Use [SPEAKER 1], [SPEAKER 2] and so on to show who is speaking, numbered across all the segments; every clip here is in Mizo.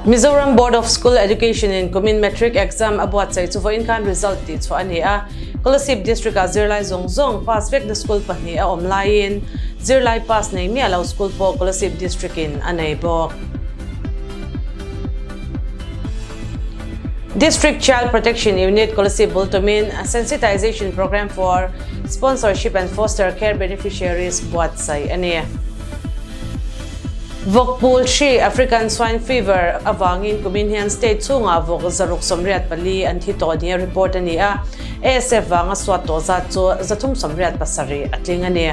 [SPEAKER 1] Mizoram Board of School Education in kumin Matric Exam a buatsaih chu vawiin khan result tih chhuah a ni a. Kolasib District-ah zirlai zawng zawng pass vekna school pahnih a awm laiin zirlai pass nei miah lo school pawh Kolasib District-in a nei bawk. District Child Protection Unit Kolasib bul tumin Sensitization Programme for Sponsorship and Foster Care Beneficiaries buatsaih a ni. Vawk pul hri, African Swine Fever, avangin kumin hian state chhungah vawk 684 an thi tawh nia report a ni a, ASF vanga suat tawh zat chu 387 a tling a ni.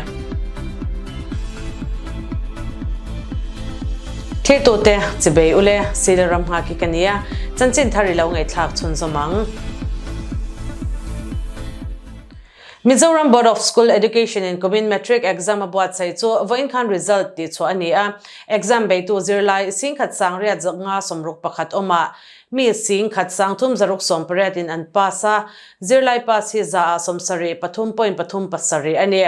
[SPEAKER 1] Thirtute chibei ule, Sile ram nghak hi ka ni a, chanchin thar i lo ngaihthlak chhunzawm ang. Mizoram Board of School Education in kumin Matric Exam a buatsaih chu vawiin khan result tih chhuah a ni a, exam beitu zirlai singkhat sangriat nga 61 awmah mi singkhat sangthum zaruk 18 in an pass a, zirlai pass hi za ah 73 pathum point pathum pasarih a ni.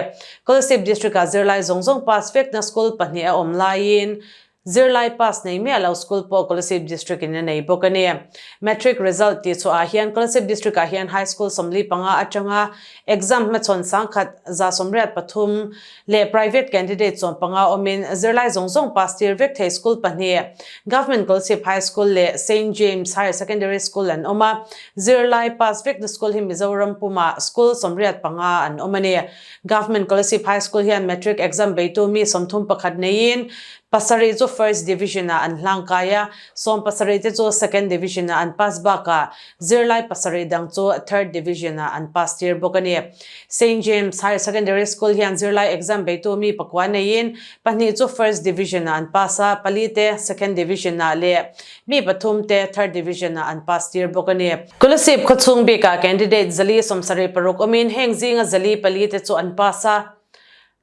[SPEAKER 1] Kolasib District ah zirlai zawng zawng pass vekna school pahnih a awm laiin Zirlai pass nei miah lo school pawh Kolasib District in a nei bawk a ni. Matric result tih chhuah ah hian Kolasib District ah hian High School 45 atanga exam hmachhawn sangkhat 183 leh private candidate 15 awmin zirlai zawng zawng pass tir vek thei school pahnih Government Kolasib High School leh Saint James Higher Secondary School an awm a. Zirlai pass vekna school hi Mizoram pumah school 85 an awm a ni. Government Kolasib High School hian Matric exam beitu mi 31 neiin pasarih chu First Division ah an hlang kai a, 17 te chu Second Division ah an pass bakah zirlai pasarih dang chu Third Division ah an pass tir bawk a ni. Saint James Higher Secondary School hian zirlai exam beitu mi pakua neiin pahnih chu First Division ah an pass a, pali te Second Division ah leh mi pathum te Third Division ah an pass tir bawk a ni. Kolasib khawchhung bikah candidate 476 awmin heng zinga 404 te chu an pass a,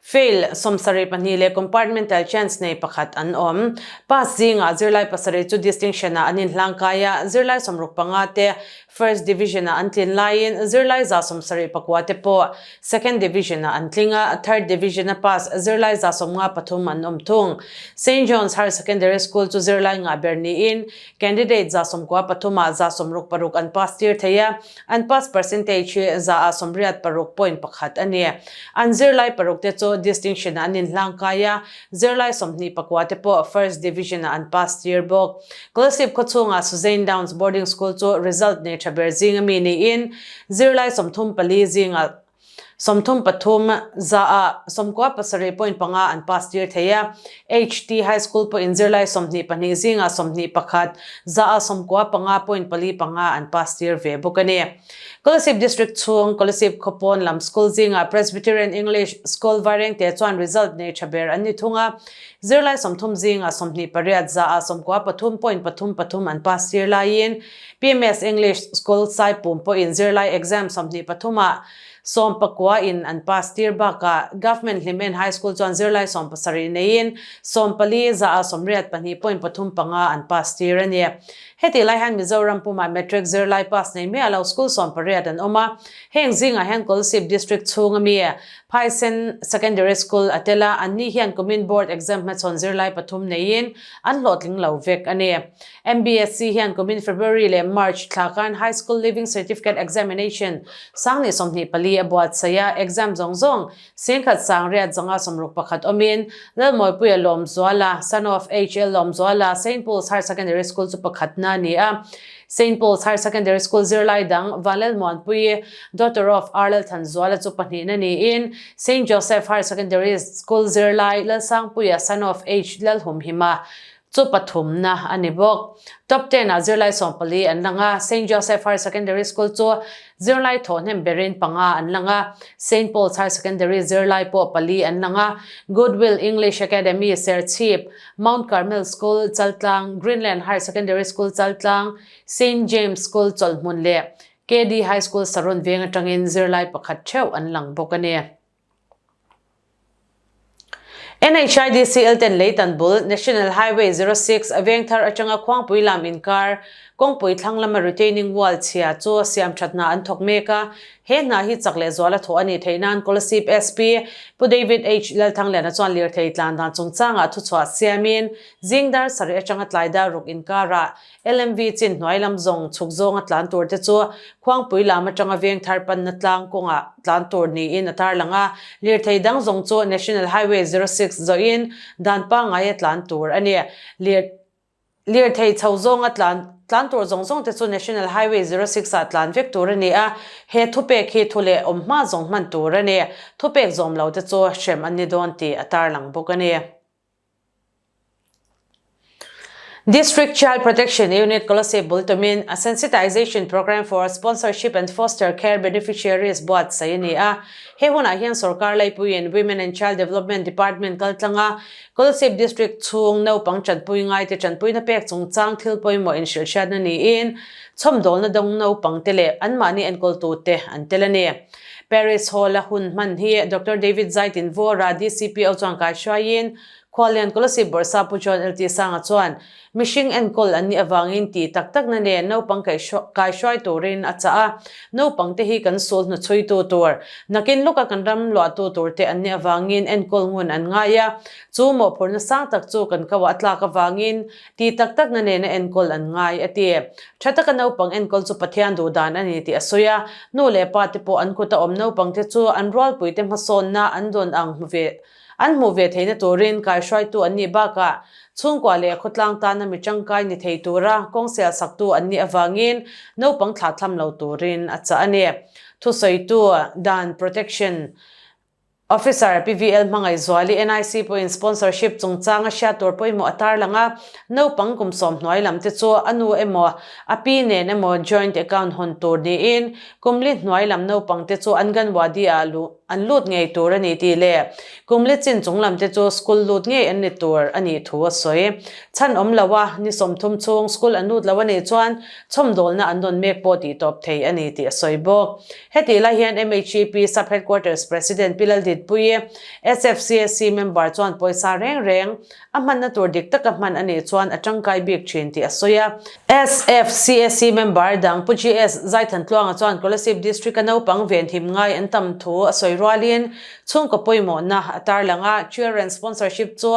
[SPEAKER 1] fail 72 leh compartmental chance nei pakhat an awm. Pass zingah zirlai pasarih chu distinction ah an inhlang kai a, zirlai 65 te First Division ah an tlin laiin zirlai 74 te pawh Second Division ah an tling a, Third Division a pass zirlai 53 an awm thung. Saint John's Higher Secondary School chu zirlai ngah ber niin Candidate 93 ah 66 an pass tir thei a, an pass percentage hi 86.1% a ni. An zirlai paruk te chu Distinction ah an inhlang kai a, zirlai 29 te pawh First Division ah an pass tir bawk. Kolasib khawchhungah Suzain Downs Boarding School chu result nei tha ber zing ami niin zirlai 34 zingah 33 za ah 97.5 an pass tir thei a. HT High School pawhin zirlai 22 zingah 21 za ah 95.45 an pass tir ve bawk a ni. Kolasib District chhung Kolasib khawpawn lam school zingah Presbyterian English School Vairengte chuan result nei tha ber an ni thung a. Zirlai 30 zingah 28 za ah 93.33 an pass tir laiin PMS English School Saipum pawhin zirlai exam 23 ah 19 in an pass tir bakah Government Hlimen High School chuan zirlai 70 neiin 14 za ah 82.35 an pass tir a ni. Hetih lai hian Mizoram pumah Matric zirlai pass nei miah lo school 18 an awm a, heng zingah hian Kolasib District chhunga mi Phaisen Secondary School a tel a, anni hian kumin board exam hmachhawn zirlai pathum neiin an hlawhtling lo vek a ni. MBSC hian kumin February leh March thla khan High School Leaving Certificate Examination sangni 24 a buatsaih a, exam zawng zawng singkhat sangriat zanga 61 awmin Lalmawipuia Lawmzuala, son of HL Lawmzuala, Saint Paul's Higher Secondary School chu pakhatna a ni a. Saint Paul's Higher Secondary School zirlai dang Vanlalmuanpui, daughter of R Lalthanzuala chu pahnihna niin Saint Joseph Higher Secondary School zirlai Lalsangpuia, son of H Lalhumhima, chu pathumna a ni bawk. Top ten ah zirlai 14 an lang a, Saint Joseph Higher Secondary School chu zirlai thawhnem berin panga an lang a, Saint Paul's Higher Secondary zirlai pawh pali an lang a, Goodwill English Academy, Serchhip, Mount Carmel School, Chaltlang, Greenland Higher Secondary School, Chaltlang, Saint James School, Chawlhmun leh KD High School, Saron veng atangin zirlai pakhat theuh an lang bawk a ni. NHIDCL ten leitan bul National Highway 06 a veng thar atanga Khuangpui lam inkar. Kawngpui thlang lama retaining wall chhia chu siam that hna an thawk mek a, he hna hi chak leh zuala thawh a nih theih nan Kolasib SP Pu David H Lalthangliana chuan lirthei tlan dan chungchangah thuchhuah siamin zing dar sarih atanga tlai dar ruk inkarah LMV chin hnuai lam zawng chhuk zawnga tlan tur te chu Khuangpui lam atanga veng thar panna tlang kawngah tlan tur niin a tarlang a, lirthei dang zawng chu National Highway 06 zawhin dan pangngaia tlan tur a ni. Lirthei chho zawnga tlan tlan tur zawng zawng te chu National Highway 06 ah tlan vek tur a ni a, he thupek hi thu leh awm hma zawng hman tur a ni. Thupek zawm lo te chu hrem an ni dawn tih a tarlang bawk a ni. District Child Protection Unit Kolasib bul tumin a Sensitization Programme for Sponsorship and Foster Care Beneficiaries buatsaih a ni a. He hunah hian sorkar laipuiin Women and Child Development Department kaltlanga Kolasib District chhung naupang tanpui ngaite tanpuina pek chungchang thil pawimawh inhrilhhriatna niin chhawmdawlna dawng naupangte leh anmahni enkawltute an tel a ni. Paris Hall-a hun hman hi Doctor David Zaitinvawra, DCPO chuan kaihruaiin Khualian Kolasib Bawrhsa Pu John LT Sanga chuan mihring enkawl an nih avangin tih tak takna nen naupang kaihruai turin a chah a, naupangte hi kan sul hnuchhuitu tur, nakin lawka kan ram luahtu turte an nih avangin enkawl ngun an ngai a, chu mawhphurhna sang tak chu kan kauah a tlak avangin Ti tak takna nena enkawl an ngai, a ti. Tha taka naupang enkawl chu Pathian duh dan a ni tih a sawi a. Nu leh pa te pawh an kuta awm naupangte chu an rualpuite hmasawnna an dawn ang hmu ve an hmuh ve theihna turin kaihruaitu an nih bakah chhungkua leh khawtlang tana mi tangkai ni thei tura kawng sial saktu an nih avangin naupang thlahthlam lo turin a chah a ni. Thusawitu dan Protection Officer PVL Hmangaihzuali NIC pawhin sponsorship chungchanga hriat tur pawimawh a tarlang a, naupang kum sawmhnuai lam te chu a nu emaw a pi nen emaw joint account hawn tur niin kum li hnuai lam naupang te chu Anganwadi ah luh an lut ngei tur a ni tih leh kum li chin chung lam te chu school lut ngei an ni tur a nih thu a sawi. Chhan awm lo a, ni 30 chhung school an lut lo a nih chuan chhawmdawlna an dawn mek pawh tih tawp thei a ni tih a sawi bawk. Hetih lai hian MHEP Sub Headquarters President Pi Lalditpuii, SFCSC member chuan pawisa reng reng a hmanna tur dik taka hman a nih chuan a tangkai bik thin tih a sawi a. SFCSC member dang Pu GS Zaithantluanga chuan Kolasib District-a naupang venhim ngai an tam thu a sawi rualin chhungkaw pawimawhna a tarlang a, Children Sponsorship chu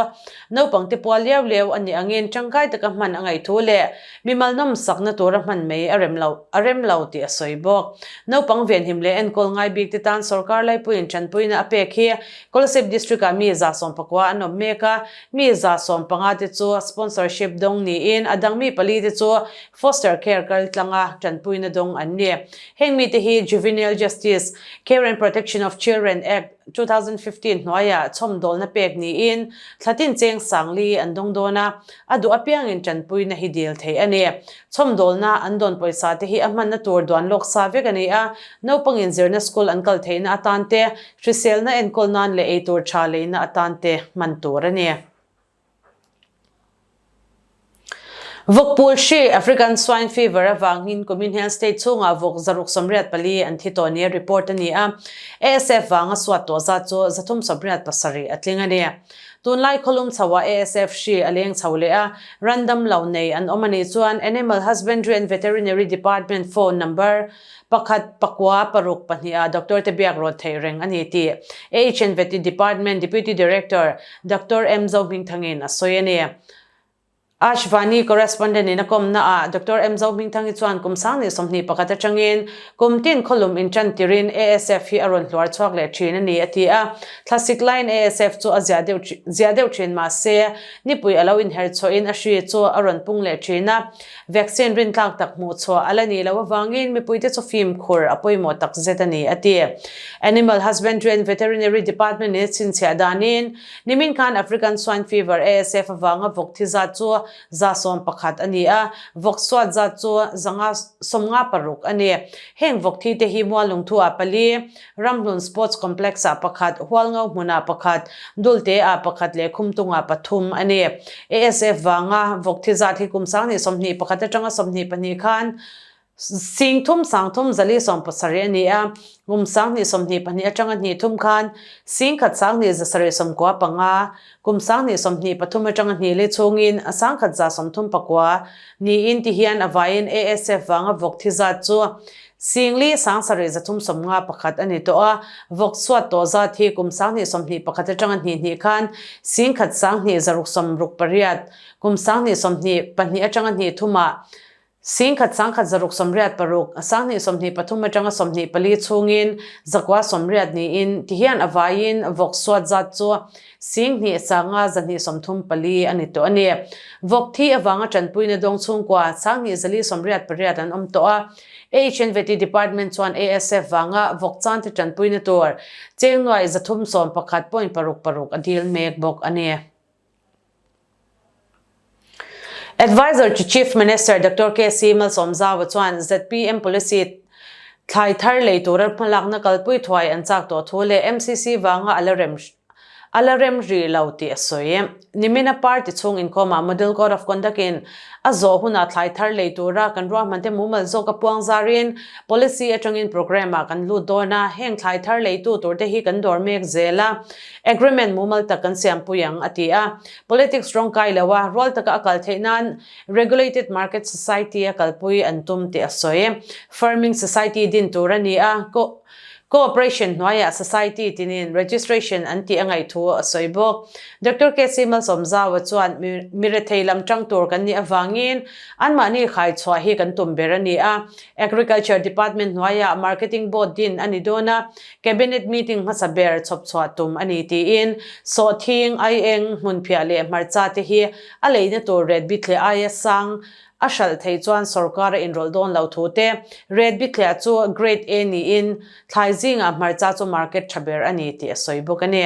[SPEAKER 1] naupangte pual liau liau a nih angin tangkai taka hman a ngaih thu leh Mimal nawmsakna tura hman mai a rem lo a rem lo tih a sawi bawk. Naupang venhim leh enkawl ngai bik te tan sorkar laipuiin tanpuina a pek hi Kolasib District-ah mi 110 an awm mek a, mi 15 te chu sponsorship dawng niin a dang mi pali te chu foster care kaltlanga tanpuina dawng an ni. Heng mite hi Juvenile Justice, Care and Protection of Children Act, 2015 hnuaiah chhawmdawlna pek niin thlatin cheng sangli an dawng dawn a, a duh apiangin tanpuina hi dil theih a ni. Chhawmdawlna an dawn pawisa te hi a hmanna tur duan lawk sa vek a ni a, naupangin zirna school an kal theihna atan te, hriselna enkawl nan leh eitur tha leina atan te hman tur a ni. Vawkpul hri, African Swine Fever, avangin kumin hian state chhungah vawk 684 an thi tawh nia report a ni a, ASF vanga suat tawh zat chu 387 a tling a ni. Tunlai khawlum chhoah ASF hri a leng chho leh a, random lo nei an awm a nih chuan Animal Husbandry and Veterinary Department phone number Pakhat, pakua, paruk, pahniha doctor te biak rawt theih reng a ni tih AHN Vety Department Deputy Director Doctor M Zohmingthangin a sawi a ni. Ashvani Correspondent in a kawmna ah Doctor M Zohmingthangi chuan kum 2021 atangin kum tin khawlum intan tirin ASF hi a rawn hluar chhuak leh thin a ni a ti a. Thlasik laiin ASF chu a zia deuh zia deuh thin mahse nipui a lo inher chhuahin a hri chu a rawn pung leh thin a. Vaccine rintlak tak hmuh chhuah a la nih loh avangin mipuite chu fimkhur a pawimawh tak zet a ni, a ti. Animal Husbandry and Veterinary Department in a chhinchhiah danin, nimin khan African Swine Fever, ASF, avanga vawk thi zat chu 111 a ni a, vawk suat zat chu 156 a ni. Heng vawk thi te hi Muallungthu ah pali, Ramhlun Sports Complex-ah pakhat, Hualngo hmunah pakhat, Dulte-ah pakhat leh Khumtungah pathum a ni. ASF vanga vawk thi zat hi kum 2021 atanga 22 khan. 30 30 zali 70 a ni a, kum 20 22 atanga hnih thum khan 10,000 20 zasarih 95, kum 20 23 atanga hnih li chhungin 10,000 za 39 niin ti hian a vaiin ASF vanga vawk thi zat chu 4,000 7 351 a ni tawh a, vawk chhuat tawh zat hi kum 20 21 atanga hnih hnih khan 10,000 20 6 68, kum 20 22 atanga hnih thumah 10,000 10,000 686, 20 23 atanga 24 chhungin zakua 80 niin tihian a vaiin vawk suat zat chu 2 sanga 234 a ni tawh a ni. Vawk thi avanga tanpuina dawng chhungkua 2 488 an awm tawh a. HNVT Department chuan ASF vanga vawk chante tanpuina tur cheng nuai 311.66 a dil mek bawk a ni. Adviser to Chief Minister Doctor KC Malsawmzaua chuan zpm policy thlai thar lei tura hmalakna kalpui thuai an chak tawh thu leh MCC vanga a la rem a la rem rih lo tih a sawi. Nimina party chhung inkhawmah Model Code of Conduct in a zawh hunah thlai thar lei tura kan ruahmante mumal zawk a puang zarin policy atangin programme ah kan lut dawn a, heng thlai thar leitu turte hi kan dawr mek zel a. Agreement mumal tak kan siampui ang, a ti a. Politics rawng kai lo a, rual taka a kal theih nan Regulated Market Society a kalpui an tum tih a sawi. Farming Society din tur a ni a, Co-operation hnuaiah Society tinin registration an tih a ngaih thu a sawi bawk. Doctor KC Malsawmzaua chuan mi rethei lam tang tur kan nih avangin anmahni khaichhuah hi kan tum ber a ni a. Agriculture Department hnuaiah Marketing Board din a ni dawn a, Cabinet meeting hmasa ber chhawp chhuah tum a ni tiin sawhthing, aieng, hmunphiah leh hmarcha te hi a leina tur ret bithliah aia sang a hralh theih chuan sorkar a inrawlh dawn lo thu te, ret bithliah chu Grade A niin thlai zingah hmarcha chu market tha ber a ni tih a sawi bawk a ni.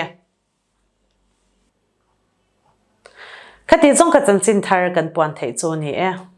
[SPEAKER 1] Khati zawng ka chanchin thar kan puan theih chu a ni e.